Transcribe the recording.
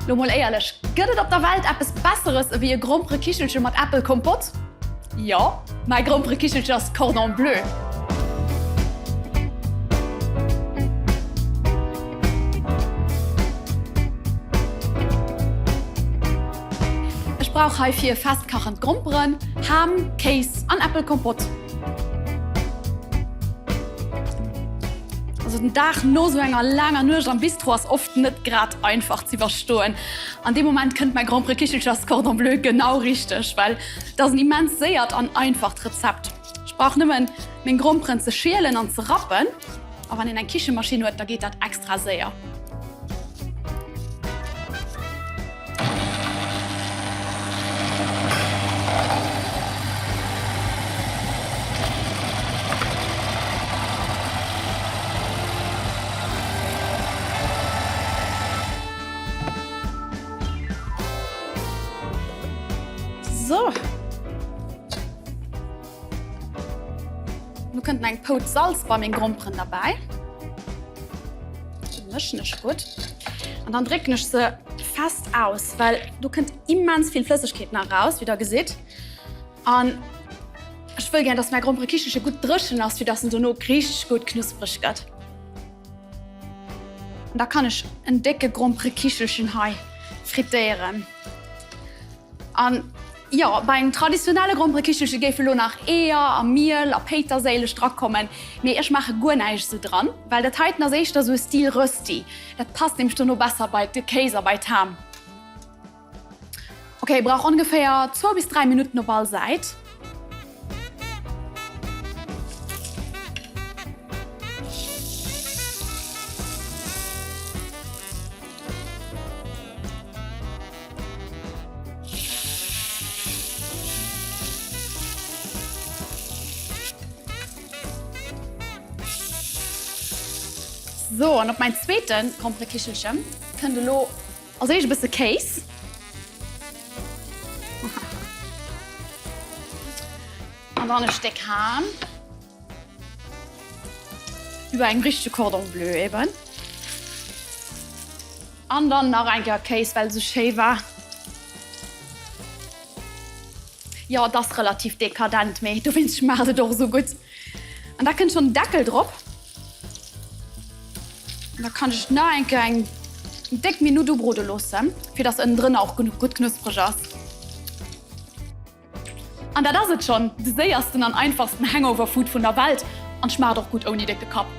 Lo mol éierlech, gëtt et op der Welt eppes Besseres ewéi e Gromperekichelche mat Äppelkompott? Jo, mäi Gromperekichelche ass Cordon Bleu. Ech brauch heifir festkachend Gromperen, Ham, Kéis an Äppelkompott. Also den Dag no sou enger laanger Nuecht am Bistro ass oft net grad einfach z'iwwerstoen. An deem Moment kënnt mäi Gromperekichelchers Cordon Bleu genau richteg, well et ass en immens séiert an einfacht Rezept. Ech brauch nëmmen meng Gromperen ze schielen an ze rappen a wann een eng Kichemaschinn huet, da geet dat extra séier. So. Lo kënnt eng Pouz Salz bei meng Gromperen derbäi. Mëschen ech gutt. An dann drécken ech se fest aus, well do kënnt immens vill Flëssegkeet nach raus, wéi der gesitt. An ech wëll gär, dass mäi Gromperekichelche gutt dréchen ass, fir dass en dono richteg gutt knuspreg gëtt. An da kann ech en décke Gromperekichelchen hei frittéieren. An jo, bei engem traditionelle Gromperekichelche géife lo nach Eeër a Miel a Péiterséileg drakommen, mee ech maache guer näischt esou dran, well dat heiten ass éischter esou e Stil Rösti. Dat passt nämlech dono besser bei de Kéis a bei d'Ham. Ok, brauch ongeféier zwou bis 3 Minutten op all Säit. So, an op mäin zweete Gromperekichelche kënnt elo als éischt e bësse Kéis. An dann e Stéck Ham. Iwwer engem richtege Cordon bleu eben. An dann nach eng Kéier Kéis, well et esou schéi war. Jo, et ass relativ dekadent, mee dowéinst schmaacht et och esou gutt. An da kënnt schonn den Deckel drop. An da kann ech et nach eng Kéier eng déck Minutt ubrode loossen, fir dass ënnendrënner och genuch gutt knuspreg ass. An dat ass et schonn, de séiersten an einfachsten Hangover Food vun der Welt an schmaacht och gutt ouni décke Kapp.